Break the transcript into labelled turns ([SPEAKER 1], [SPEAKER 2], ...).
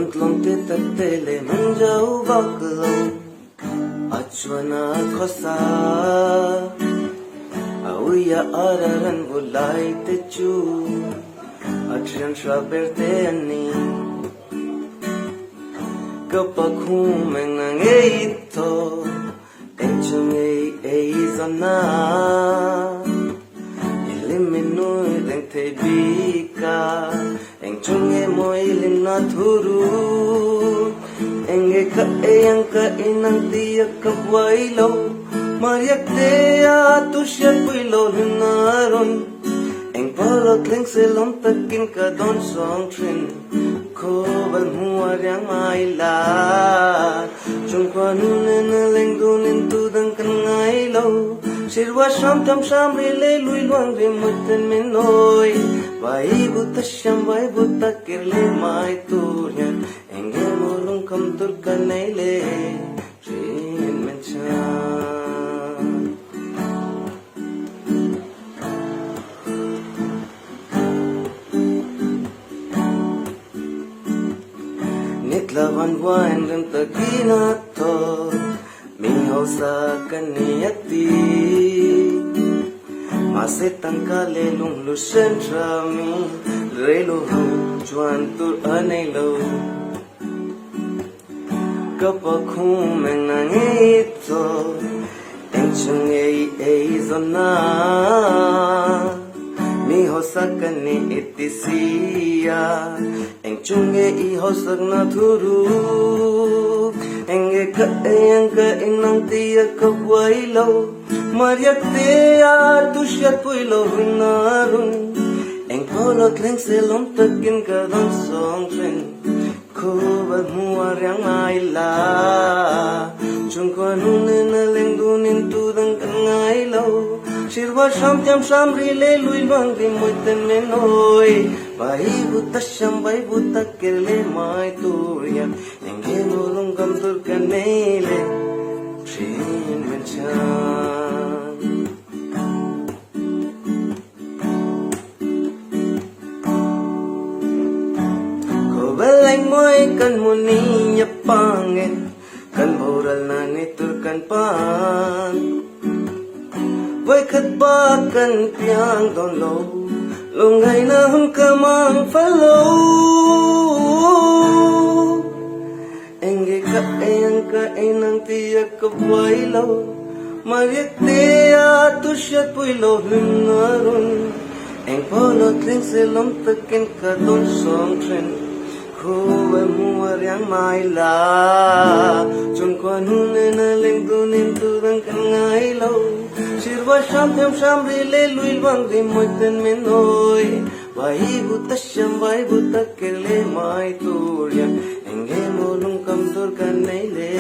[SPEAKER 1] Hmun tlawm te tak te leh hmun zau vak lo a chuan a khawsa. A uia ar a ran vu lai te chu a thian hra ber te an ni. Ka pa khum eng a ngei thaw, eng chu ngei ei zawn a. I hlim i nui reng thei bik a, eng chu nge maw i hlimna thu ru. Eng nge ka ei ang ka in ang tia ka buai lo, Mariak te a tu hriatpui lo hlimna a rawn. Eng pawh lo thleng se lawm takin ka dawn sawng thin. Khawvel hmuh a riang mai la. Chungkhua nu nen a leng dunin tu dang kan ngai lo. Sirwa hram tham hram ri le lui luang ri mut ten min awi. Vai bu ta siam vai bu ta kir le mai tur hian eng emaw lungkham tur ka nei le thin min chhan. Nitla van vuain rem takin a thaw, mi hausa ka ni a ti. Mahse tangka leh lunghlu hren tha mi reilo ho chuan tur a nei lo. Ka pa khum eng na ngei thaw, eng chu ngei ei zawn a. Mi hausa ka ni i ti si a, eng chu nge i hausakna thu ru. Eng nge ka ei ang ka in ang tia ka buai lo, Mariak te a tu hriatpui lo hun a run. Eng pawh lo thleng se lawm takin ka dawn sawng thin. Khuval hmuh a riang ngai la. Chungkhua nu nen a leng dunin tu dang kan ngai lo. Sirwa hram thiam hram ri le lui luang ri mawi ten men awi. Vai bu ta siam vai bu ta ker le mai tur hian eng nge maw lungkam tur ka nei le thin men chan. Khawvel anh mawi kan hmu ni a pang e, kan boral na ni tur kan pan. Vawikhat bak kan piang dawn lo, lungngaihna hun ka mang fal lo. Eng nge ka ei ang ka ein ang tia ka buai lo, Mariak te a tu hriatpui lo hlim na rawn. Eng pawh lo thleng se lawm takin ka dawn sawng thin, Khuai hmuh a riang mai la. Chungkhua hnu nen a leng dunin tu dang kan ngai lo, Sirva hram thiam hram ri le lui luang ri mawi ten min awi. Vai bu ta siam vai bu ta ker le mai tur hian eng nge maw lungkam tur kan nei le.